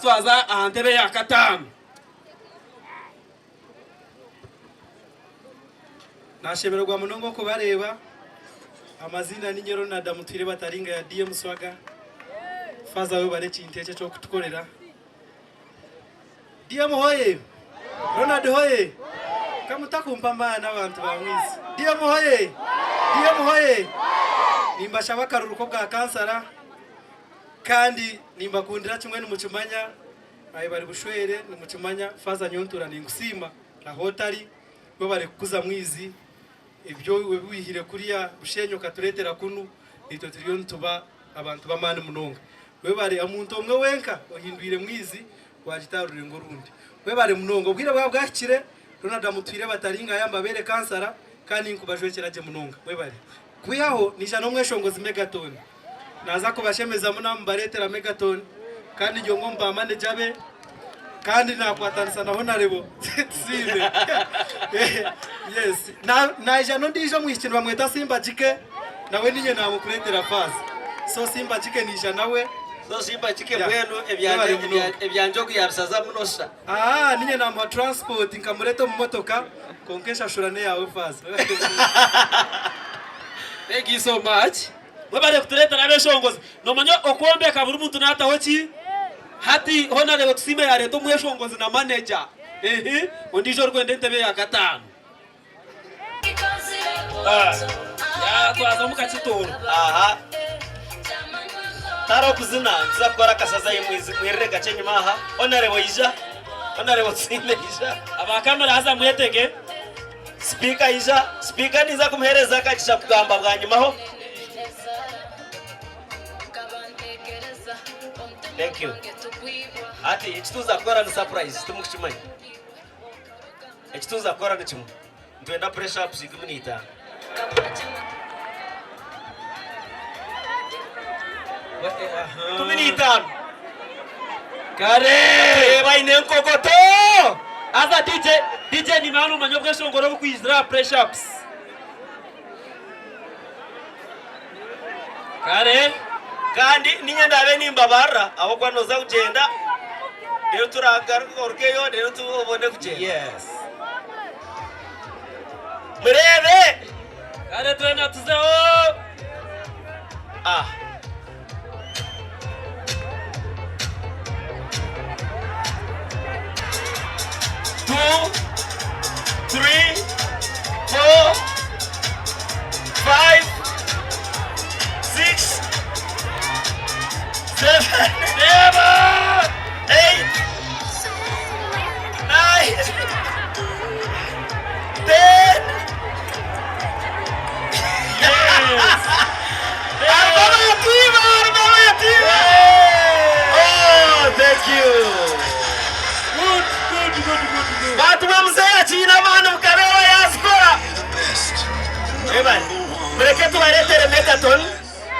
Twaza aha ntebe ya kataano. Nashemererwa munonga okubareeba. Amaziina ninye Ronald Mutwire Bataringa ya DM Swaga. Faaza webare ekintu eki eky'okutukorera. DM hoye! Ronald hoye! Ka mutakumpa amaani abantu ba Mwizi. DM hoye! DM hoye! Nimbashaba akaruru k'obwa kansara kandi nimbakundira kimwe nimukimanya. Ahi bari bushwere nimukimanya. Faaza nyowe ntuura ninkusiima ahu otari. Webare kukuza Mwizi. Ebyo ebi waihire kuriya Bushenyi okatureetera kunu, naitwe turiyo nituba abantu b'amaani munonga. Webare omuntu omwe wenka ohindwire Mwizi waagita aha rurengo orundi. Webare munonga. Obwire bwaba bwahikire, Ronald Amutwire Bataringaya mbabeere kansara kandi ninkubajwekyera gye munonga. Webare. Kwihaho naija n'omweshongozi Megatoni. Naaza kubashemezamu naamubareetera Megatoni kandi ndi omwe omu ba maneja be kandi naakwatanisa na Honarebo Tusiime. Yes. Naija n'ondiijo omwishiki nibamweta Simba Jike nawe niinye naamukureetera faaza. So Simba Jike naija nawe. So Simba Jike Yeah. mbwenu Webare munonga. ebya Njogu yaabisaza muno sha. Aa niinye naamuha transport nkamureeta omu motoka kwonka enshashura n'eyaawe faaza. Thank you so much. Mwebare kutureetera abeshongozi. Nomanya okwombeka buri muntu nataho ki? Hati Honarebo Tusiime yareeta omweshongozi na manager. Ehe, ondiijo orikwenda entebe ya kataano. Yatwaza omu kakitooro. Aha. Tari okuzina, nituza kukora akashaza ahi mwirire kakye enyima aha. Honarebo ija. Honarebo Tusiime ija. Aba kamera haza mwetege. Sipiika ija. Sipiika ninza kumuheereza akagisha kugamba bwanyimaho. Thank you. Hati eki tuza kukora ni surprise timukukimanya. Eki tuza kukora ni kimwe. Nitwenda press ups 15. 15. Kare! Tureebe aine enkogoto! Haza DJ, DJ nimanya nomanya obweshongoro obukwizire aha press ups. Kare! Kandi niinye ndaabe nimbabarira ahabw'okuba nooza kugyenda reero turagaruke orugeyo reero obone kugyenda. Yes. Mureebe! Kare twena tuzeho! Ah. Two, three, four, five, six, seven, Reeba! eight, nine, ten. Yes! Harimu abaatiiba, harimu abaatiiba. Oh, thank you. Good, good, good, good, good. Bantu ba muzeeyi akiine amaani mukareeba yaazikora. Mwebale. Mureke tubareetere Megaton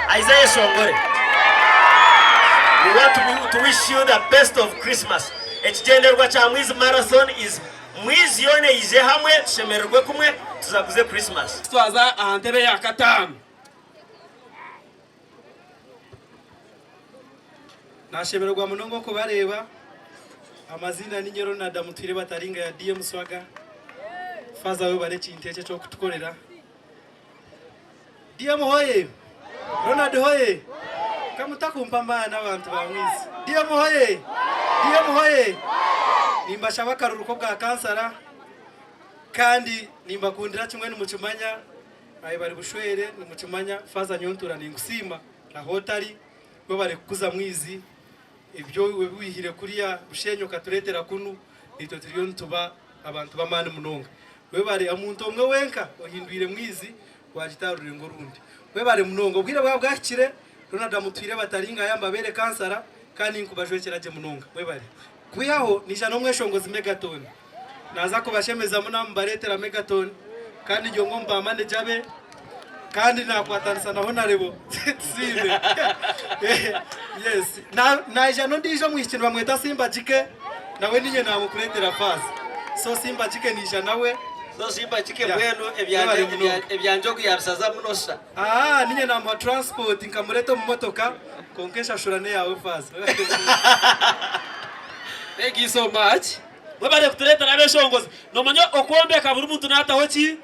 aize ayeshongore. We want to, to wish you the best of Christmas. Ekigyendererwa kya Mwizi Marathon is Mwizi yoona eije hamwe tushemererwe kumwe tuzaguze Christmas. Twaza aha ntebe ya kataano. Nashemererwa munonga okubareeba. Amaziina ninye Ronald Mutwire Bataringa ya DM Swaga. Faaza webare ekintu eki eky'okutukorera. DM hoye! Ronald hoye! Ka mutakumpa amaani abantu ba Mwizi. DM hoye! DM hoye! Nimbashaba akaruru k'obwa kansara kandi nimbakundira kimwe nimukimanya. Ahi bari bushwere nimukimanya. Faaza nyowe ntuura ninkusiima ahu otari. Webare kukuza Mwizi. Ebyo ebi waihire kuriya Bushenyi okatureetera kunu, naitwe turiyo nituba abantu b'amaani munonga. Webare omuntu omwe wenka ohindwire Mwizi waagita aha rurengo orundi. Webare munonga. Obwire bwaba bwahikire, Ronald Amutwire Bataringaya mbabeere kansara kandi ninkubajwekyera gye munonga. Webare. Kwihaho naija n'omweshongozi Megatoni. Naaza kubashemezamu naamubareetera Megatoni kandi ndi omwe omu ba maneja be kandi naakwatanisa na Honarebo Tusiime. Yes. Naija n'ondiijo omwishiki nibamweta Simba Jike nawe niinye naamukureetera faaza. So Simba Jike naija nawe. So Simba Jike Yeah. mbwenu Webare munonga. ebya Njogu yaabisaza muno sha. Aa niinye naamuha transport nkamureeta omu motoka kwonka enshashura n'eyaawe faaza. Thank you so much. Mwebare kutureetera abeshongozi. Nomanya okwombeka buri muntu nataho ki?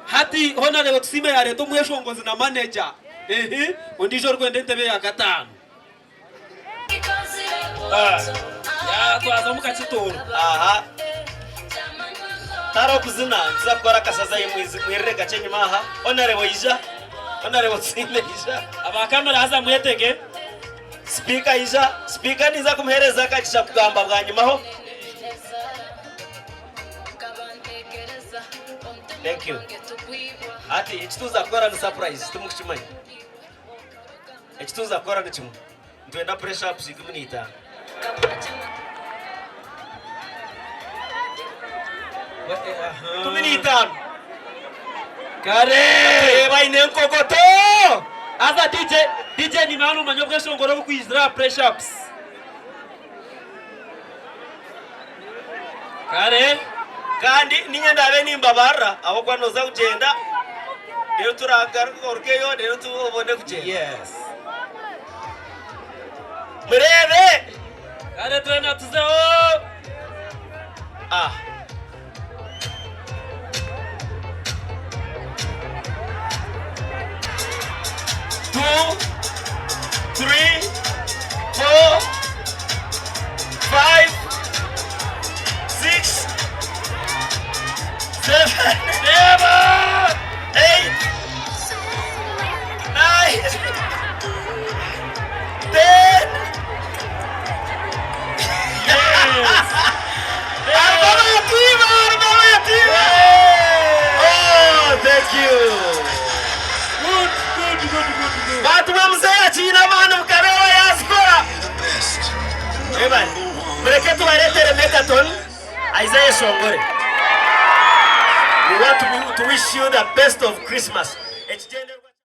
Hati Honarebo Tusiime yareeta omweshongozi na manager. Ehe, ondiijo orikwenda entebe ya kataano. Yatwaza omu kakitooro. Aha. Tari okuzina, nituza kukora akashaza mwirire kakye enyima aha. Honarebo ija. Honarebo Tusiime ija. Aba kamera haza mwetege. Sipiika ija. Sipiika ninza kumuhereza akagisha kugamba bwanyimaho. Thank you. Hati eki tuza kukora ni surprise timukukimanya. Eki tuza kukora ni kimwe. Nitwenda press ups 15. 15. Kare! Reeba aine enkogoto! Haza DJ, DJ nimanya nomanya obweshongoro obukwizira aha press ups. Kare! Kandi niinye ndaabe nimbabarira ahabw'okuba nooza kugyenda reero turagaruke orugeyo reero obone kugyenda. Yes. Mureebe! Kare twena tuzeho! Ah. Two, three, four, five, six, seven, Reeba! eight, nine, 10. Yes! Arba Arba Oh, thank you. Good, good, good, good, good. Bantu mwe akiine amaani mukareeba yazikora. Mwebale. Mureke tubareetere Megaton aize ayeshongore. We want to wish you the best of Christmas. Ekigyendererwa.